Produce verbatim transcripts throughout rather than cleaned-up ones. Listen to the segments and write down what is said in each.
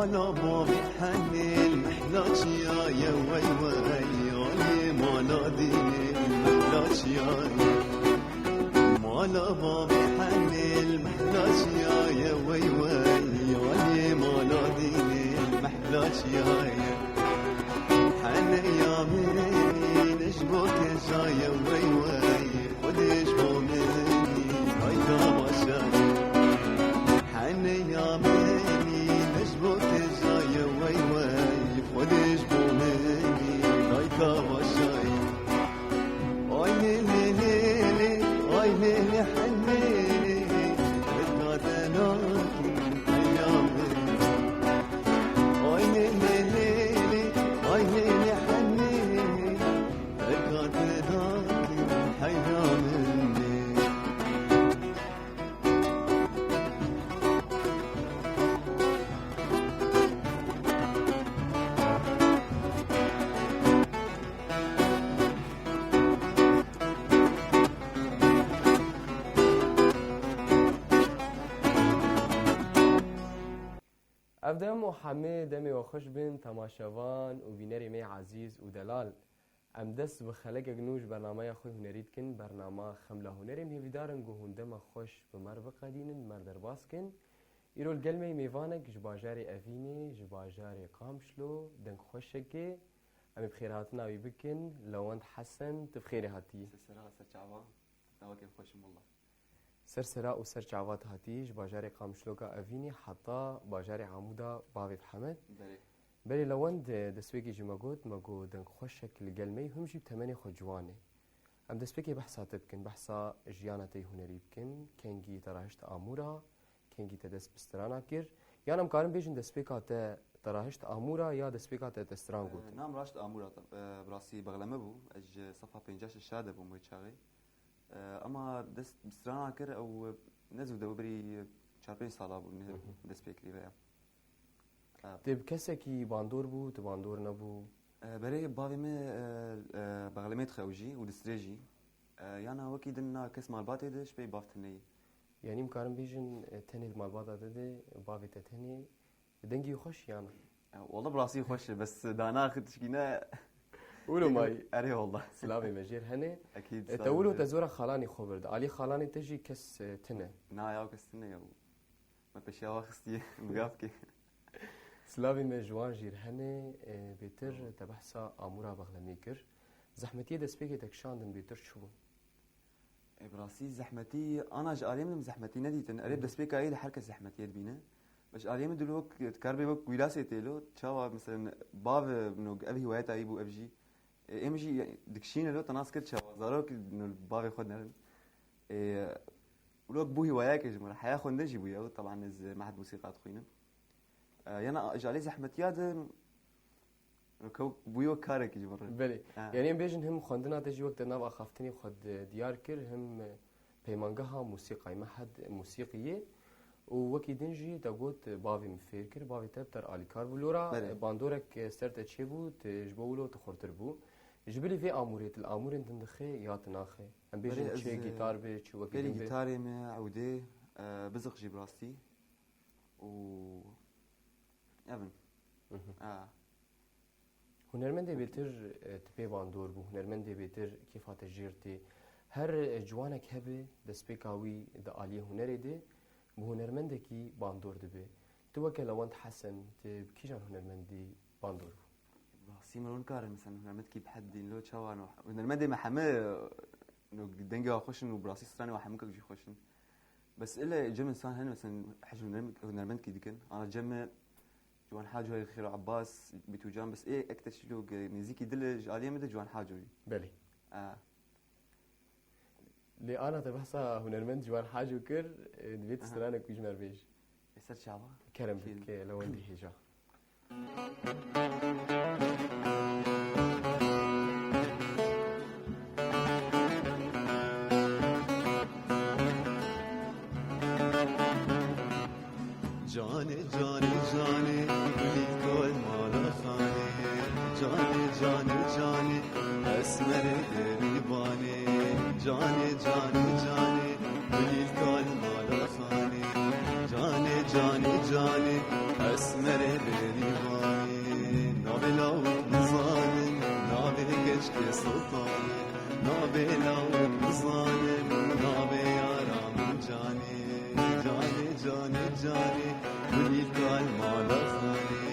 Mala bavê henê li mehla çiyaye, wey wey, alê mala dînê li mehla çiyaye. Mala bavê henê li mehla çiyaye, wey wey, alê mala dînê li mehla çiyaye. Hene ya min, ne ji bo kezaye, wey wey, Xwedê ji bo min, ay ka başa. Hene ya min, ne ji bo kezaye, wey wey, Xwedê ji bo min, ay ka başa. Ay lê lê lê lê, ay lê lê henê lê, derdê nakin heya min. Ay lê lê lê lê, ay lê lê henê lê, derdê nakin heya min lê. Ev dem û hemê demê we xweş bin, temaşevan û bînerê me yê ezîz û delal. Em dest bi xelekek nû ji bernameya xwe hunerî dikin, bernama Xemla Hunerê. Em hêvîdar in ku hûn dema xweş bi me re biqedînin, me re derbas kin. Îro li gel me yê mêvanek ji bajarê Evînê, ji bajarê Qamişlo, dengxweşekê. Em ê bi xêrhatina wî bikin. Lewend Hesen, tu bi xêrê hatî. Ser sera, ser çava. Dawetê xweş in, wallah. Ser sera û ser çava te hatî, ji bajarê Qamişloka Evînê heta bajarê Amûda bavê Hemed. Belê. Belê Lewend, destpêkê jî me got, me got dengxweşek li gel me yî, hûn jî bi temenê xwe ciwan e. Em destpêkê behsa te bikin, behsa jiyana te yê hunerî bikin, kengî te rahişt Amûra, kengî te dest bi strana kir. Yan em karin bêjin destpêka te, te rahişt Amûra ya destpêka te, te stran gotin? Nam raşt Amûra, te, e, bi rastî bexleme bû. Ez ji sefa pêncî şeş de bûm wê çaxê. E, ema dest bi strana kir, ew ne zû de bû, berî çar pênc sala bû, ne Hı hı. dest pê kirî veya. E, Tu bi kesekî bandor bû, tu bandor nebû? E, berê bavê min, e, e, bexlemê dixe ew jî û distrê jî. E, yana wekî din na kes malbatê de ji pey bav tenê yî. Yanî em karin bêjin, e, tenê di malbata te de, bavê te tenê, dengî xweş yana? E, wala bi rastî xweş e, bes dana xwe tişkîne. Wilo mayî. Erê wala. Silavê me jêr hene. Ekîd, E, silavê te wilo me. Te zora xalanê xwe birdi. Alî xalanê te jî kes, e, tine. Na ya kes tine ya. Me peşiya wa xistiye, bi gav ke. Silavê me ji wan jîr hene, e, bêtir te behsa Amûra bexlemê kir. Zehmetiyê destpêkê te kişandin bêtir çi bûn? E, bi rastî zehmetî, ana ji aliyê min zehmetî nedîtin. Erê, Hı hı. destpêka yê de her kes zehmetiyê dibîne. Ji aliyê min dilo wek, dikaribe wek wîlasê tê lo, çawa, meselen, bav, no, ev hîwayeta yî bû, ev jî. E, em jî dikişîne lo, te nas kir çawa, zarok, no, bavê xwe nerin. E, Wilo bû hîwayeke ji min re. Heya xwendin jî bûye. Ew, teban ez mehed musîqa dixwînim. E, yana ji alî zehmetiya de, kew bûye wek karekî ji min re. Belê. Ha. Yanî em bêjin him xwendina te jî wek te nav axaftinê xwe di-, diyar kir, him peymangeha musîqayê, mehed musîqiyê û wekî din jî te got, bavê min fêr kir, bavê te bi te re alîkar bû. Lora Belê. bandorek ser te çêbû, tu ji bo wilo tu xurtir bû. Ji bilî vê amûrê, tu li amûrên din dixê ya tu naxê? Em bêjin Belê, çi ez, gîtar be, çi wekî Fêrî din be. Gîtarê me, ewdê, e, biziq jî bi rastî. Û ev in. Mhm. A. Hunermendê bêtir, e, tu pê bandor bû, hunermendê bêtir kêfa te jêr tê. Her, e, ciwanek hebe, destpêka wî di aliyê hunerê de, bi hunermendekî bandor dibe. Tu weke Lewend Hesen, tu bi kîjan hunermendî bandor bû? Bi rastî min nikare, mesela, hunermendkî bi hed dîn lo çawa no. Hunermendê me heme, no, dengê wa xweş in û bi rastî stranê wa hemûkek jî xweş in. Bes ile cem insan hene, mesela, hej hunermend-, hunermendkî dikin. Ana cem me Ciwan Haco, Xêro Abbas, Bîtûcan, bes ê ek te çîlok nêzîkî dil e, ji aliyê min de Ciwan Haco ye. Belê. A. Lê ana te behsa hunermend Ciwan Haco kir, e, divê tu Aha. stranek wî ji me re bêj. Ê ser çava? Kerem Kî- bike, Lewendî Hêja. Canê, canê, canê, gulî kol mala xanê. Canê, canê, canê, esmerê derî banê. Canê, canê, canê, gulî kol mala xanê. Canê, canê, canê, Esmerê berîvanê, navê law nizanim, navê keşkê sultanê, navê law nizanim, navê yara min canê, canê, canê, canê, gulî kal mala xanê,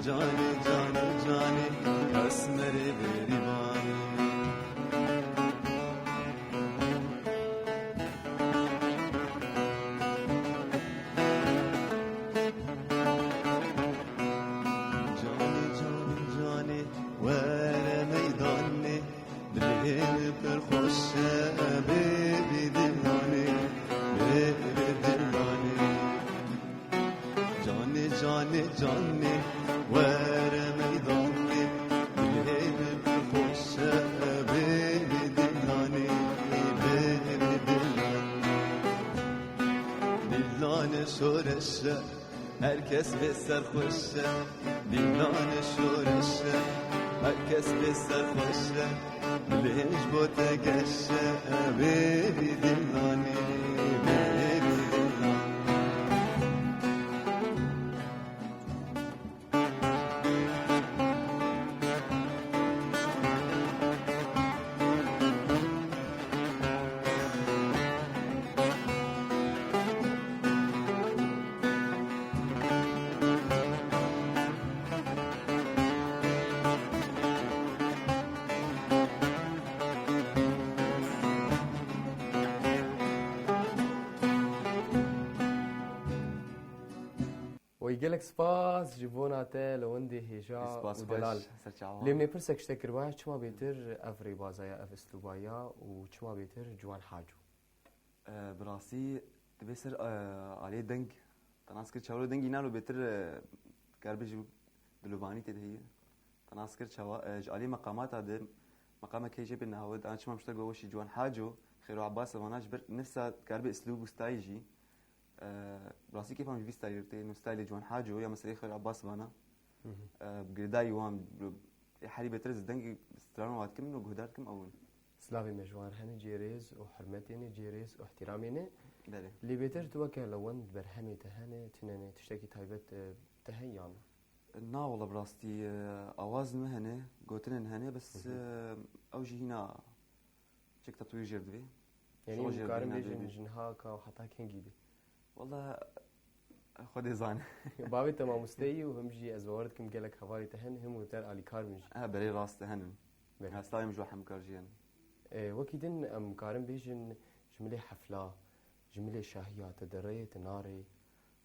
canê, canê, canê, esmerê berîvanê. Canê, canê, canê, were meydanê. Dilê min pir xweş e, bê, bê dilanê, bê, bê dilanê. Canê, canê, canê, were meydanê. Dilê min pir xweş e, bê, bê dilanê, bê, bê dilanê. Dilane şoreş e, her kes bê serxweş e. Dilane şoreş e, her kes bê serxweş e. Dilê ji bo te geş e, wê bî dilanê, wê bî dilanê. Oy, gelek spas ji bona te li wendê hêja Spas û delal. Xweş, ser çavan. Lê min pirsek ji te kiriba, çima bêtir ev rêbaza ya, ev islûba ya û çima bêtir Ciwan Haco? E, bi rastî, divê ser, e, aliyê deng, te nas kir çawa dengî nalo bêtir, e, kar bijî dilovanî tê de heye. Te nas kir çawa, e, ji aliyê meqamata de, meqamek heye jê bê nahawid, an çima mişte go weşî Ciwan Haco, Xêro Abbas vana ji ber nifsa kar bi islûb û stayî jî. E, bi rastî kêfa min ji vî stayî tê, no stayîlê Ciwan Haco ya meseleyê Xêro Abbas vana. Hı hı. E, girêdayî wan, e, herî bêtir ez dengê strana wan dikim, no guhdar dikim ew in. Silavê me ji wan re hene, cê rêz û hurmetê ne, cê rêz û ihtiramê ne. Belê. Lê bêtir tu weke lewend berhemê te hene, tune ne, tiştekî taybet, e, te heye yan? Na wala bi rastî, e, awaz me hene, gotinên hene, bes, Hı hı. e, ew jî hîna çik tetwîr jêr divê. Yanî Şoş jêr dikarim divê, bêjin divê. Ji niha ka heta kengî bê? Wala, Xwedê zane. Bavê te mamosteyî û him jî ez bawer dikim gelek hevalê te hene, him û te alîkar bin jî. Ha, berê rast hene. Belê. Ha, slavê min ji we hemkar jî hene. E, wekî din em karin bêjin ji milê hefla, ji milê şahiya te derê, te narê?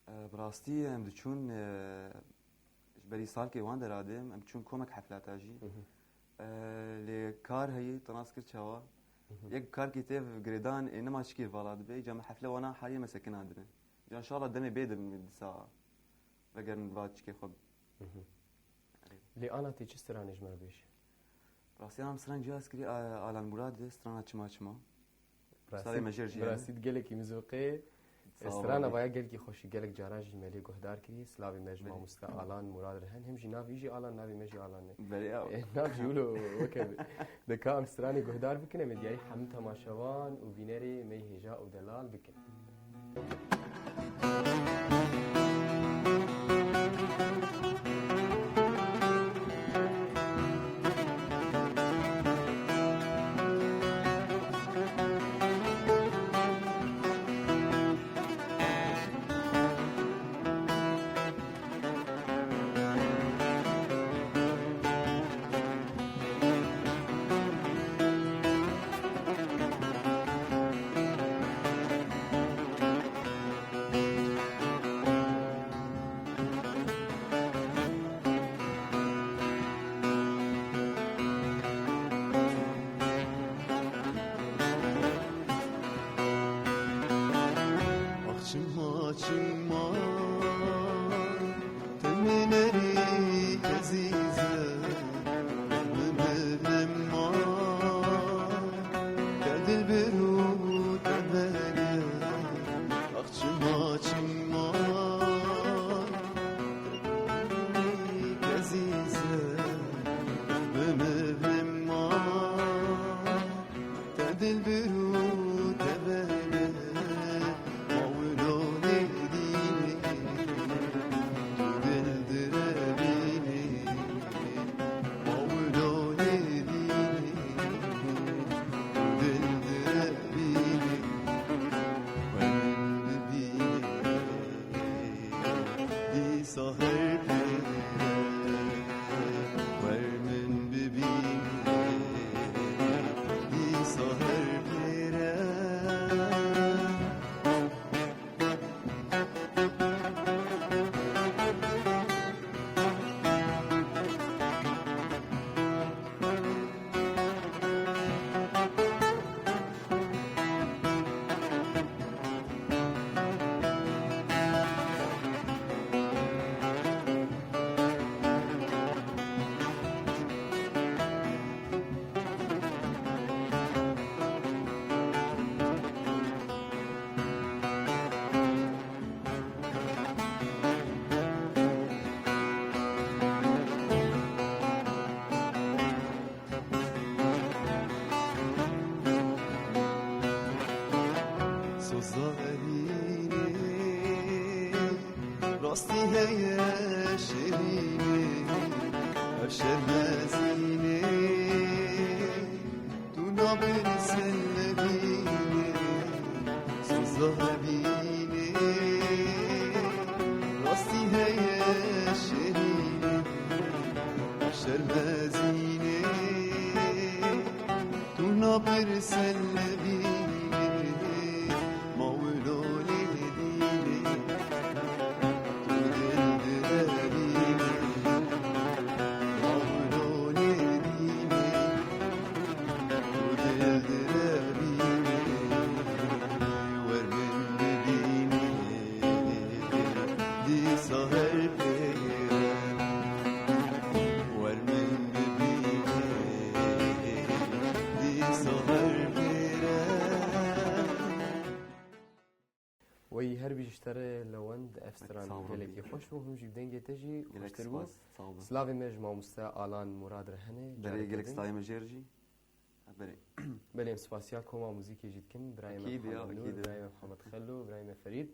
E, bi rastî em diçûn, e, ji berî salkê wan deradê em diçûn komek heflata jî. Hı hı. E, lê kar heyî, te nas kir çawa? Hı hı. Yek karkî tê girêdan ê nema çikî vala dibe, îca me hefle wana haliye me sekina dine. Ca înşallah demê bê de disa vegerin va çikê xwe. Hı hı. Erê. Lê ana tê çi stranê ji me re bêje? Rastî em stran cihaz kirî, a-, Alan Murad, strana Çima Çima. Bi rastî, Sarê me jêr jî bi hene. Rastî gelekî mizwiqê. Sağ ol Strana abi. Vaya gelkî xweşî, gelek caran jî me lê guhdar kirî. Silavê me ji Belê. Mamoste Alan Murad re hen. Him jî navî jî Alan, navê me jî Alan e. Belê ya. E, nav jî wilo weke be. Dika em stranê guhdar bikin, em ê diyarî hemû temaşevan û bînerê me yê hêja û delal bikin. Saher pêre, wer min bibîne, dîsa her pêre. Soza evînê, rastî heye şerînê, ev şer mezînê, tu nabirî ser levînê. Soza evînê, rastî heye şerînê, ev şer mezînê, tu nabirî ser levînê, ma wilo lê dînê, tu dil dilevînê, ma wilo lê dînê, tu dil dilevînê, wer min bibînê, dîsa her pêre. Wer min bibîne, dîsa her pêre. Wey her bijî ji te re Lewend, ev stran gelekî xweş bû, hûn jî bi dengê te jî xweştir bû. Spas, sağ olun. Silavê me ji mamoste Alan Murad re hene. Berê gelek stayê me jê re jî. Berê. Belê, em spasiya koma muzîkê jî dikin, birayê me Muhammed Nûr, birayê me Muhammed Xelo, birayê me Ferîd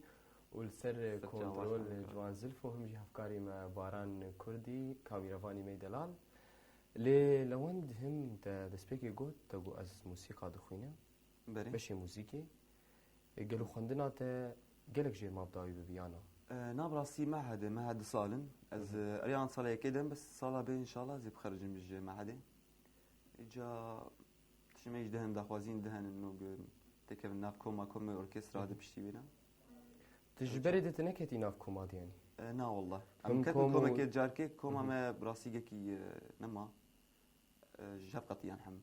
û li ser kontrol Ciwan Zilfo, him jî hevkarê me Baran Kurdî, kamîrevanî me delal. Lê Lewend, him te destpêkê got, te got ez muzîka dixwînim. Berê. Beşê muzîkê. E, gelo xwendina te gelek jêr ma bi dawî bibiya na? E, na bi rastî mehedê, mehed du sal in. Ez, e, eriyan sala yekê dem, bes sala bê înşallah ez ê bixericim ji mehedê. Îca tiştê me jî dihên daxwazîn dihên nû têkevin nav koma, komê orkestra de piştî wî ne. Tu ji berê de tu neketî nav koma de yanî? E, na wallah. Em ketin komekê carkê, koma me bi rastî gekî, e, nema. E, ji hev qetiyan hem.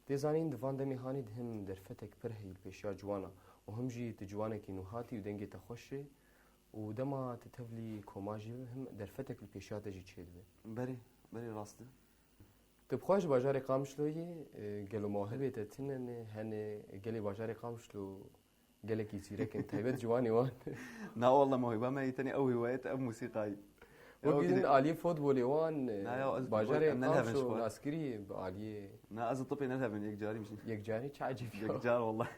Tê zanîn di van demê hanî de him derfetek pir heyî li pêşiya ciwana û him jî tu ciwanekî nû hatî û dengê te xweş e û dema tu tevlî koma jî him derfetek li pêşiya te jî çêdibe. Berê, berê rast e. Tu bi xwe ji bajarê Qamişlo yî, e, gelo mawhibê te tune ne, hene, gelê bajarê Qamişlo gelekî zîrek in, taybet ciwanê wan? Na walla mawhiba me yî tenê ew hîwaye te ev musîqayî. Wek din aliyê fotbolê wan, e, bajarê Qamişlo naskirî bi aliyê. Na ez û topê nelhevin yekcarî. Yekcarî çi ecêb ya. Yekcar walla.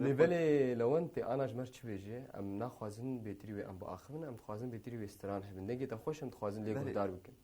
Lê belê Lewend tê ana ji me re çi bêje, em naxwazin bêtirî wê em biaxivin, em dixwazin bêtirî wê stran hebin. Dengê te xweş in, dixwazin lê guhdar bikin.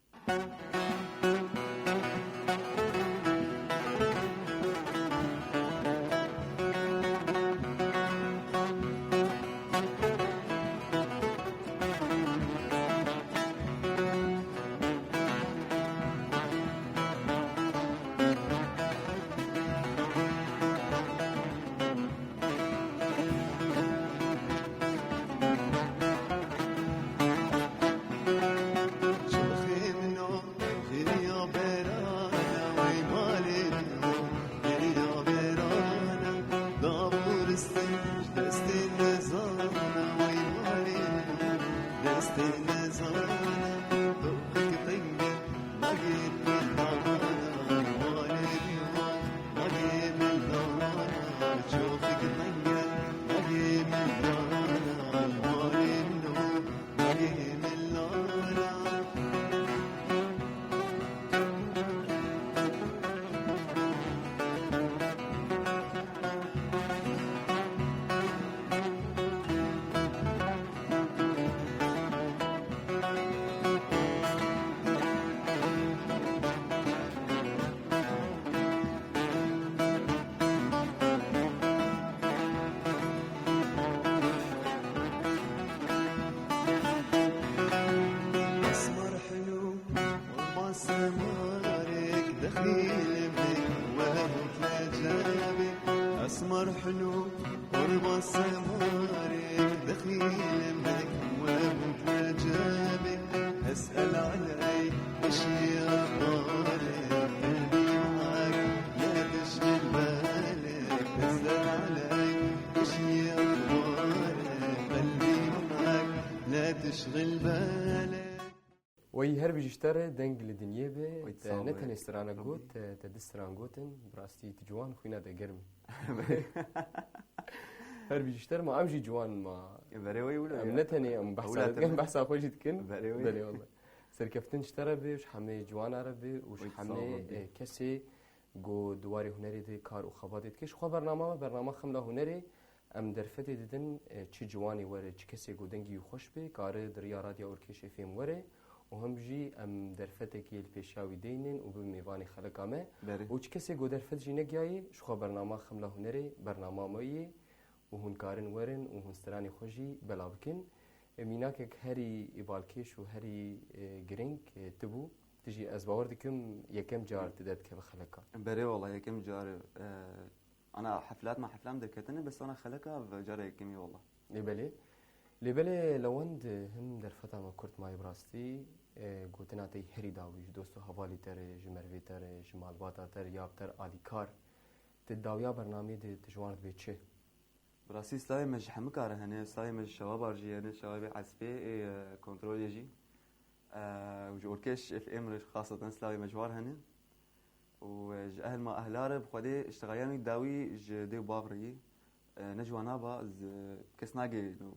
حلو قرب السماري دخيل مك وابوك نجابي. اسأل علي اشي اخبارك، قلبي معاك، لا تشغل بالك. اسأل علي اشي اخبارك، قلبي معاك، لا تشغل بالك. Wey her bijî ji te re, deng li dinyê be. Wey, te ne tenê stranek got, te, te du stran gotin, bi rastî tu ciwan, xwîna te germ e. Her bijî ji te re, ma em jî ciwan ma. E, berê wey wilo em ya. Ne tenê em behsa Wila te dikin, be. Behsa xwe jî dikin. Berê wey. Belê wele. Serkeftin ji te re be, ji hemê ciwana re be û ji Wey, sağ ol, hemê, Rabbî. E, kesê ku di warê hunerê de kar û xebatê dike. Ji xwe bernama me, bernama Xemla Hunerê, em derfetê didin, e, çi ciwanê were, çi kesê ku dengî wî xweş be, kare di riya Radya Orkêşê fêm were û hem jî em derfetekê li pêşiya wî deynin û bibe mêvanê xeleka me. Berê. Û çi kesê ku derfet jî negiyayê, ji xwe bernama Xemla Hunerê bernama me ye û hûn karin werin û hûn stranê xwe jî bela bikin. E, mînakek herî balkêş û herî, e, girîng, e, tu bû. Tu jî ez bawer dikim yekem car tu derdikeve xeleka. Berê wala yekem car, e, Ana heflat ma heflam derketine, bes ana xeleka ve cara yekemî wala. Lê belê. Lê belê Lewend, him derfeta me kurt mayê bi rastî, e, gotina te yî herî dawî, ji dost û hevalî te re, ji mervê te re, ji malbata te re, ya bi te re alîkar. Ti dawiya bernameyê de ti ji wan re dibê çi? Bi rastî slavê me ji hemika re hene, slavê me ji şewaba re jî hene, şewabê Espê, ê, e, kontrolê jî. E, û ji Orkeş F M re xaseten slavê me ji wan re hene. û ji ehl ma ehla re bi Xwedê ji texeriya wî dawî ji dê û bav re yî. E, ne ji wana ba, z-, kes nagê, no,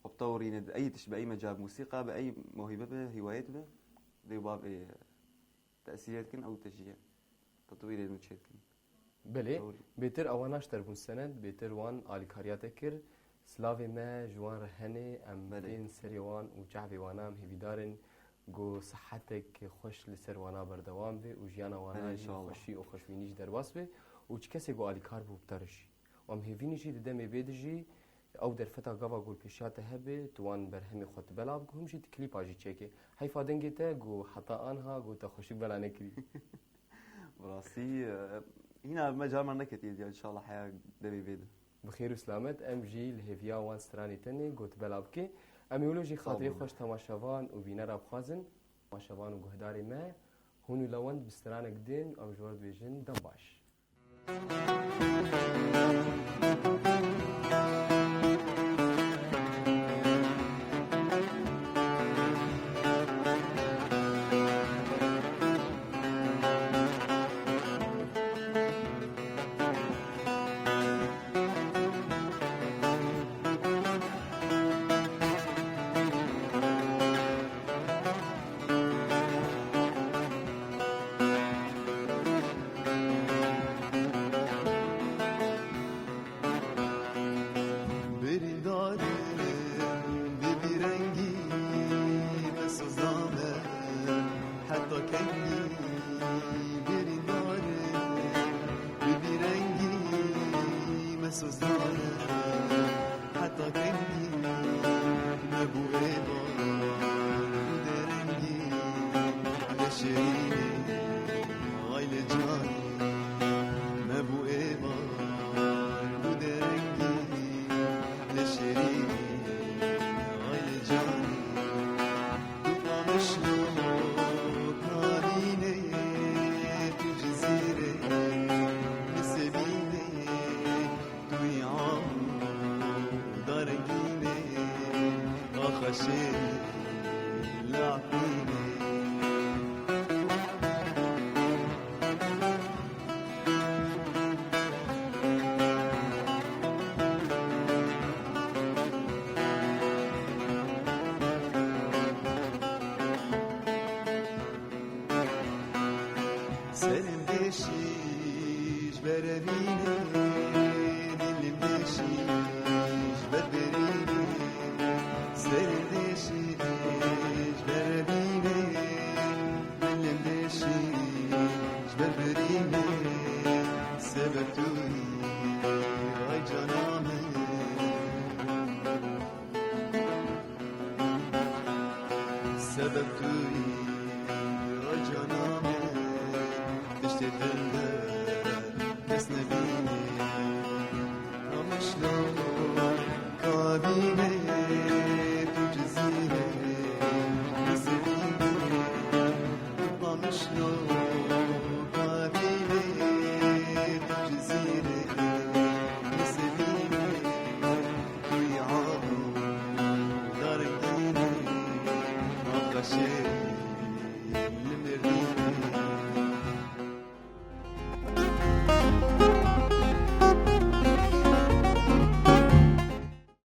xwe bi tewrîne, ey tişt be, ey mecab, musîqa be, ey mewhîbe be, hîwayet be, dê û bav ê tesîrê dikin, ew te jî ye. Tetwîrê nû çê dikin. Belê, Tewrî. Bêtir ewana ji te re bûn sened, bêtir wan alîkariya te kir. Silavê me ji wan re hene, em Belê. Tên serê wan û çavê wana, em hêvîdar in ku sihetek xweş li ser wana berdewam be û jiyana wana Belê, jî inşallah. Xweşî û xweşbînî ji derbas be û çi kesê ku alîkar bû bi te re jî. Û em hêvî ne jî di demê bê de jî ew derfeta gava ku li pêşiya te hebe, tu wan berhemê xwe tu belav ku him jî tu klîpa jî çêke. Heyfa dengê te ku heta anha ku te xweşik bela nekirî. Bi rastî, e, hîna me car me neketiye diya, inşallah heya demê bê de. Bi xêr û silamet, em jî li hêviya wan stranê tenê got bela bike. Em ê wilo jî Sağ xatirê olun. Xweş temaşevan û bînera bixwazin. Temaşevan û guhdarê me, hûn û Lewend bi stranek din em ji we re dibêjin dem baş. Birîndarê bibî rengî, me sozane heta kengî. Birîndarê bibî rengî, me sozane heta kengî. Me bû êvar û derengî, lê şêrînê, ay lê canî. Me bû êvar û derengî, lê şêrînê, ay lê canî. Tu Qamişlo, Kanînê, tu Cizîrê, Nisêbînê, tu yî Amû, Darengînê, axa şêrî, Lafînê. Serên deşî ji ber evînê, dilên deşî ji ber berînê. Serên deşî ji ber evînê, dilên deşî ji ber berînê. Sebep tu yî, ay cana min. Sebep tu yî,